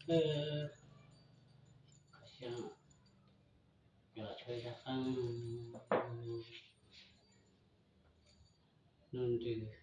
Kho siab, cov tshuab zaj qeej, nuj nrws.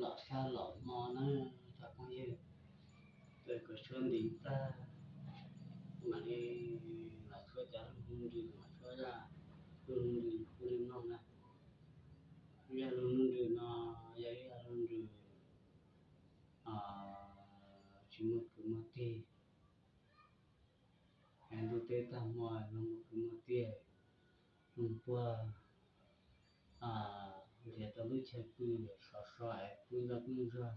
Los sab los hmo na, cov phooj ywg, tos kom tshuab ntev tag, mam li los tshuab cov lus nuj nrws, los tshuab zaj lus nuj nrws pub nej mloog na. Zaj lus nuj nrws no yog ib zaj lus nuj nrws tsis muaj kwv muaj tij. Es ntuj teb tag hmo luag muaj kwv muaj tij, luag puag nrhiav tau lub chaw pw sov so es pw zoj pw zog,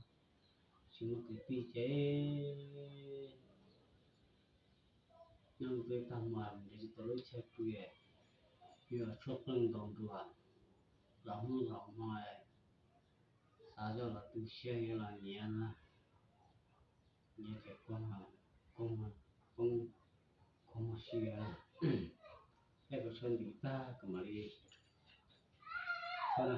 tsis muaj kwv tij ces nyob ntuj teb tag hmo nrhiav tsis tau lub chaw pw, yuav tshuab qeej ntaus nruas, zov hnub zov hmo, xav zoj los tu siab yuav los nyiav na, nyiav ces kua muag, kua muag si na. Tos kom tshuab ntev tag kuv mam li tshuab na.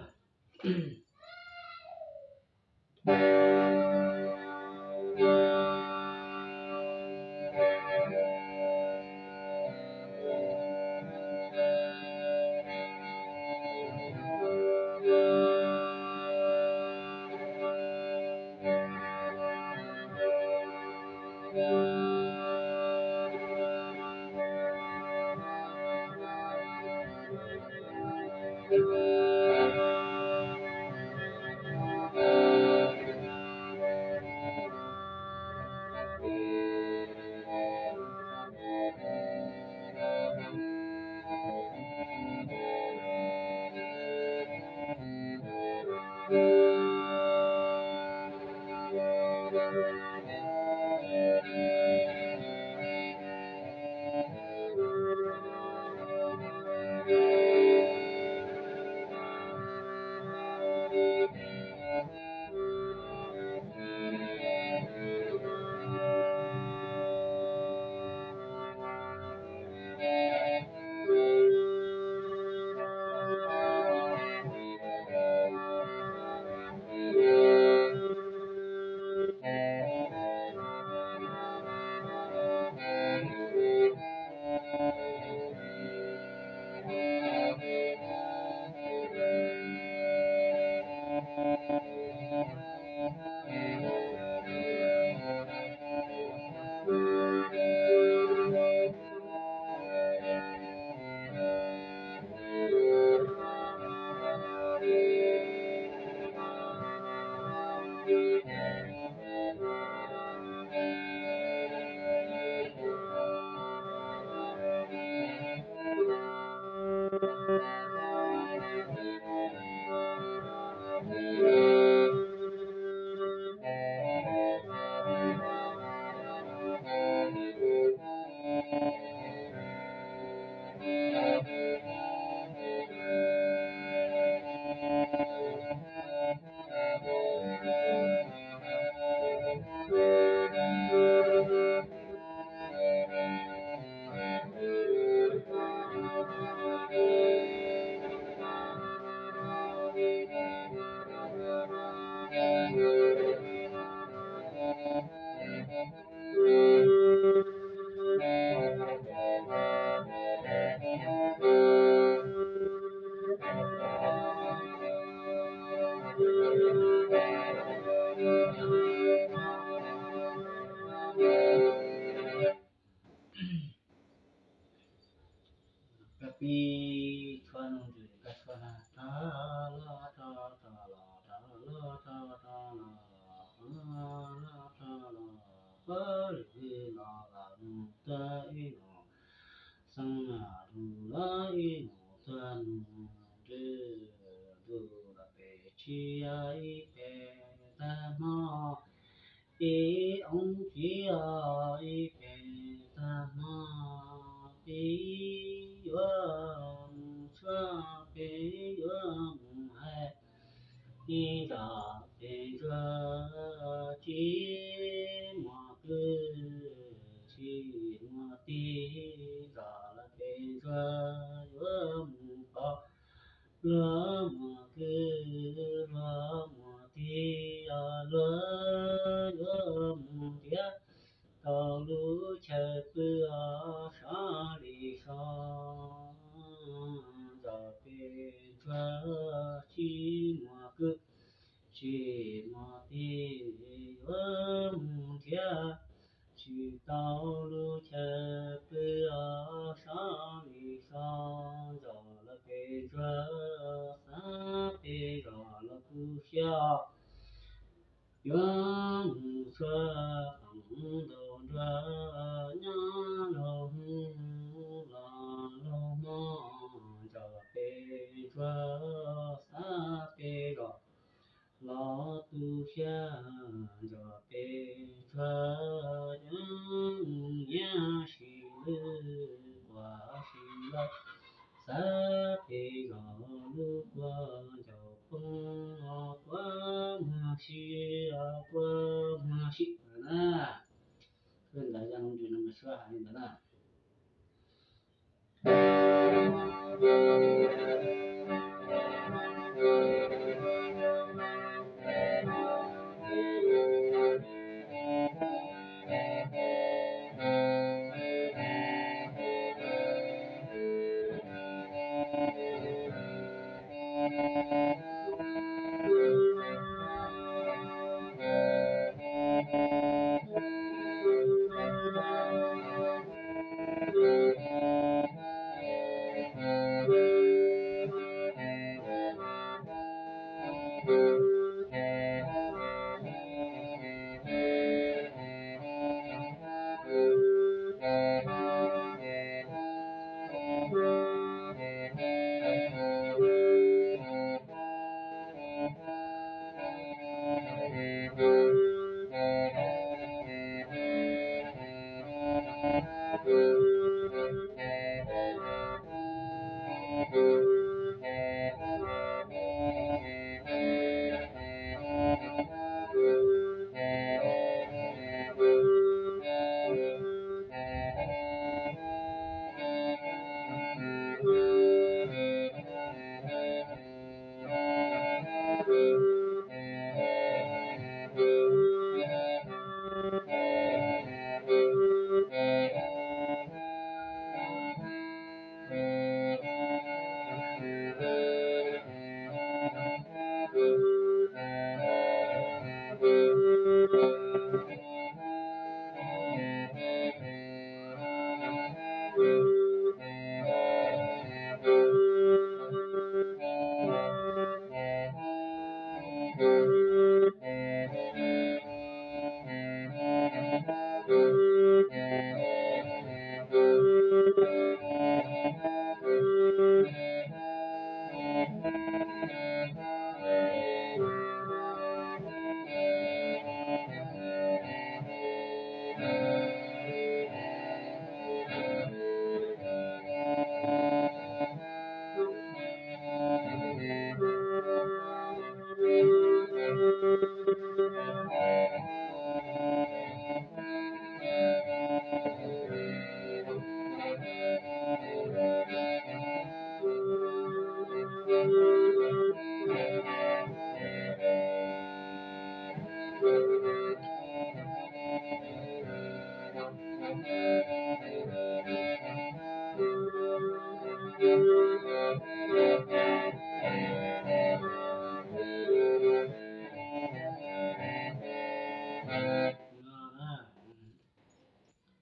Koj pib tshuab nuj nrws koj tshuab na, rov los rov rov los rov los rov rov los, rov los rov los, pab lwm los los nus tuag ib nus, xeeb los rus los ib nus tuag nus, nrws ntuj los pes tshiab ib pes tag hmo, peb oob txiv os ib pes tag hmo, peb yuav mus tshuab peb yuav mus hais, ib zos pes ntsuag tsis muaj kwv tsis muaj tij, zos lawv pes ntsuag yuav mus pom luag muaj kwv luag muaj tij, luag xav phem los lub kua ncaus poob, o kua muag si, o kua muag si na. Li ntawd yog lub ntsws no mas suab hais li ntawd na.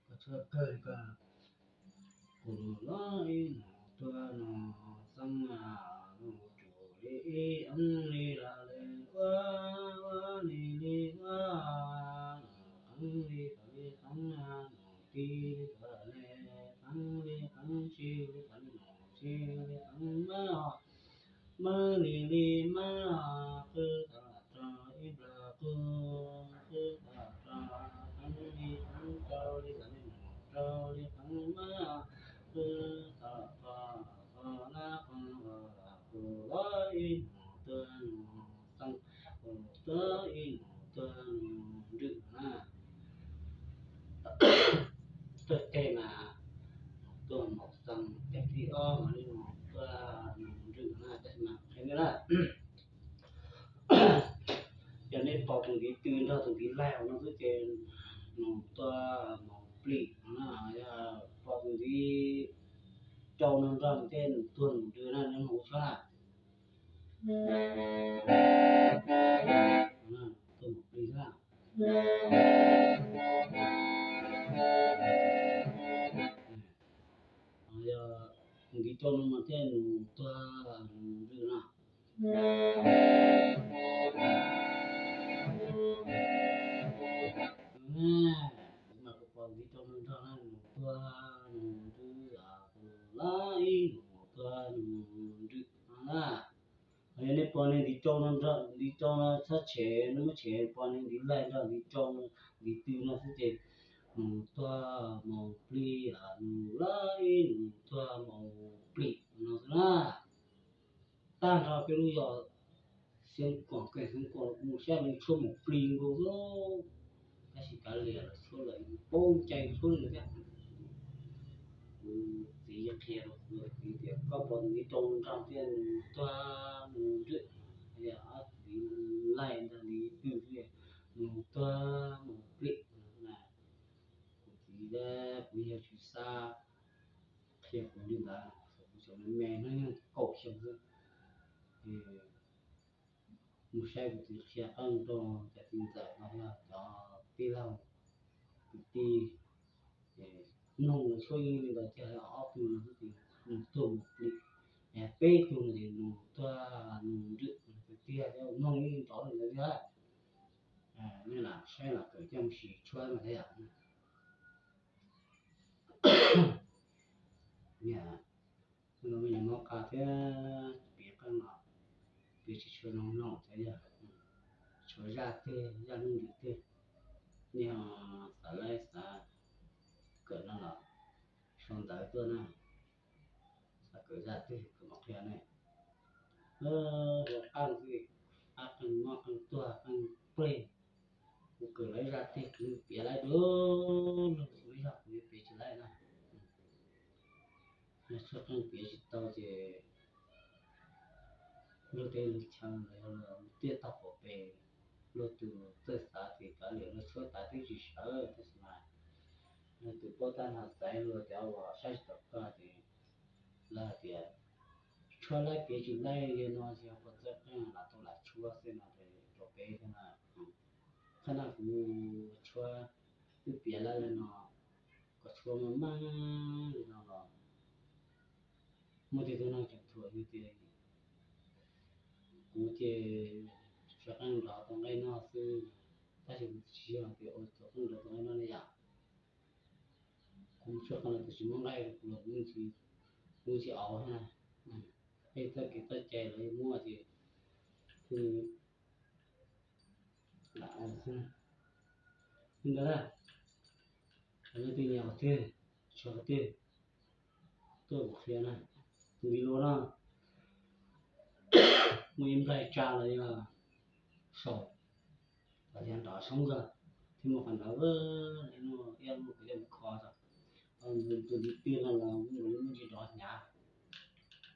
Koj tshuav kawg li koj. Kuv los ib nus tuag nus xeeb, nus tsuj li ib eeb li los li ua, ua li li ua, nus qeeb li thaum li qeeb, nus ti li thaum li qeeb, li qeeb tsi li thaum li nus tsi li qeeb mab, mab li li mab, qwb thaum rau ib nplas qwb, qwb thaum rau qeeb li qeeb rau li thaum li nus rau li qeeb mab, qwb thaum qo, qo lab qo, qo los ib nus tuag nus xeeb, qo tuag ib nus tuag nus ntswj na. Tuag teg mas tuag nus xeeb, teg thib ob mas li nus tuag nus ntswj na, tab sis mas qhia nej na. Yog nej pom tus ntiv tw nrog tus ntiv laig no xwb ces nus tuag nus plig na. Yog pom tus ntiv rau no nrog nws tej nus tuag nus ntswj na, nej mus ua tshab na. Tuag nus plig na. Yog ntiv rau no mas thiaj nus tuag nus ntswj na. Kuv mas kuv pom ntiv rau no nrog na, nus tuag nus ntswj, kuv los ib nus tuag nus ntswj no na. Yog nej pom nej ntiv rau no nrog ntiv rau no txhob tshem, nej muab tshem, pom nej ntiv laig nrog ntiv rau no, ntiv tw no xwb ces Nus tuag mus plig, nus lawm, nus tuag mus plig no xwb na. Tag nrho peb lub zos Xeev Khuam, Xeev Khuam kuv mus saib lawv tshuab mus plig nkaus xwb. Tab sis kav liam, lawv tshuab lawm, poob cai tshuab li thiab. Kuv txiv qhia rau kuv txiv tias koj pom nws ib rau nrog thiab nws tuag mus nrwm, ob txiv laij ntag li twg thiab, nws tuag mus plig na. Kuv txiv, kuv yawg tsis xav qhia kuv li ntawd, kuv tseem me me hnub nyoog kaum xyoo xwb. Mus saib kuv txiv qhia qeej rau cov txiv ntxawm no, cov tij laug kwv tij, mloog lawv tshuab yeej li ntawd tiag, ob tug no xwb ces nws tuag mus plig, peb tug no ces nws tuag mus nrwm tiag tiag, mloog yeej nrov li ntawd thiab. Nej lam saib los kawm coj mus sim tshuab mas thiab yom. Hnub no me nyuam mob qa thiab piav qeej los piav tsis tshua zoo mloog thiab yog, tshuav zaj twg zaj nuj nqis twg, nej ho xav laib xav kawm no los sau ntawv tuaj na. Xav kawm zaj twg kuv mam qhia nej. Ua qeej xwb, qeej mob qeej tuag qeej plig, kuv kawm laib zaj twg kuv piav laib dua, luag kuv piav tsis laib na. Yog tshuab qeej piav tsis tau ces luag tej lub chaw los yog tiaj tog pov pes, luag tus txawj xav ces kav liam luag tshuab tas twb tsis sawv, tab sis mas luag tus paub tab nag xaiv luag cov uas saib tsis taus koj ces lawv hais tias tshuab laib piav tsis laib li no ces puas txawj qeej lam tau lam tshuab xwb no ces rau peb thiab na. Qhov no kuv tshuab twb piav laib li no, kom tshuab maj maj li no los muaj tej tug noj tseem thuam yus tias kuv ces tshuab qeej nrov tau nqaij noj xwb, tab sis kuv tsis yog tias ua tshuab qeej nrov tau nqaij noj li yom. Kuv tshuab qeej los tias tsis muaj nqaij kuv los kuv tsis au na. Peb txoj kev txoj cai los yeej muaj ces kuv lam au xwb. Li ntawd na, nej twb nyiam qhov twg, tshuav qhov twg tuaj kuv qhia na. Tus nqi lua no muaj ib nplaig tsa los yog saum, los yog nrov soob zog, thiab muaj qhov nrov ib lub kuv coj mus kho tso. Tus ntiv twg no los muaj ntsis nrov hnyav,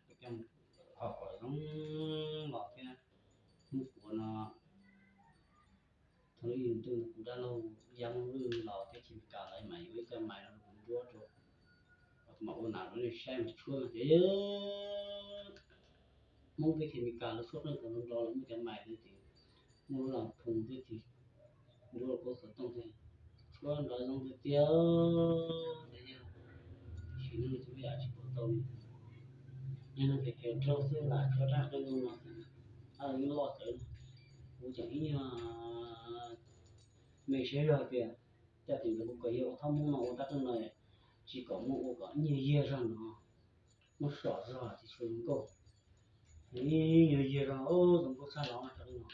kuv coj mus kho kom zoo los thiab. Hnub puav no thaum ib yus ntuj kuv dab laug Yeeb Lwj los teb chaws Amelikas lawm mas yuav ib co mais no rau kuv nruab rau, mam ua nam rau nej saib mas tshuab mas ces Hmoob teb chaws Amelikas lawv tshuab qeej kom nrov nrov los muaj cov mais ntawd ces muaj lub las phoos thiab ces nruab rau pob xov tooj thiab, tshuab nrov zoo tiag tiag. Tab sis no tsis muaj yam tsis pom tau li. Yog no ces kev raug xwb lam tshuab rab qeej no xwb, yeej loj txawv. Kuv tseem ib nyuag me siab zog tias coj tim ntawd kuv kom yawg ua thab Hmoob no ua rab qeej no, tsis kom muaj ua kom ib nyuag yiag zog no, muab som zog ces tsis zoo nkauj. Ib nyuag yiag zog zoo nkauj tshaj los rab qeej no.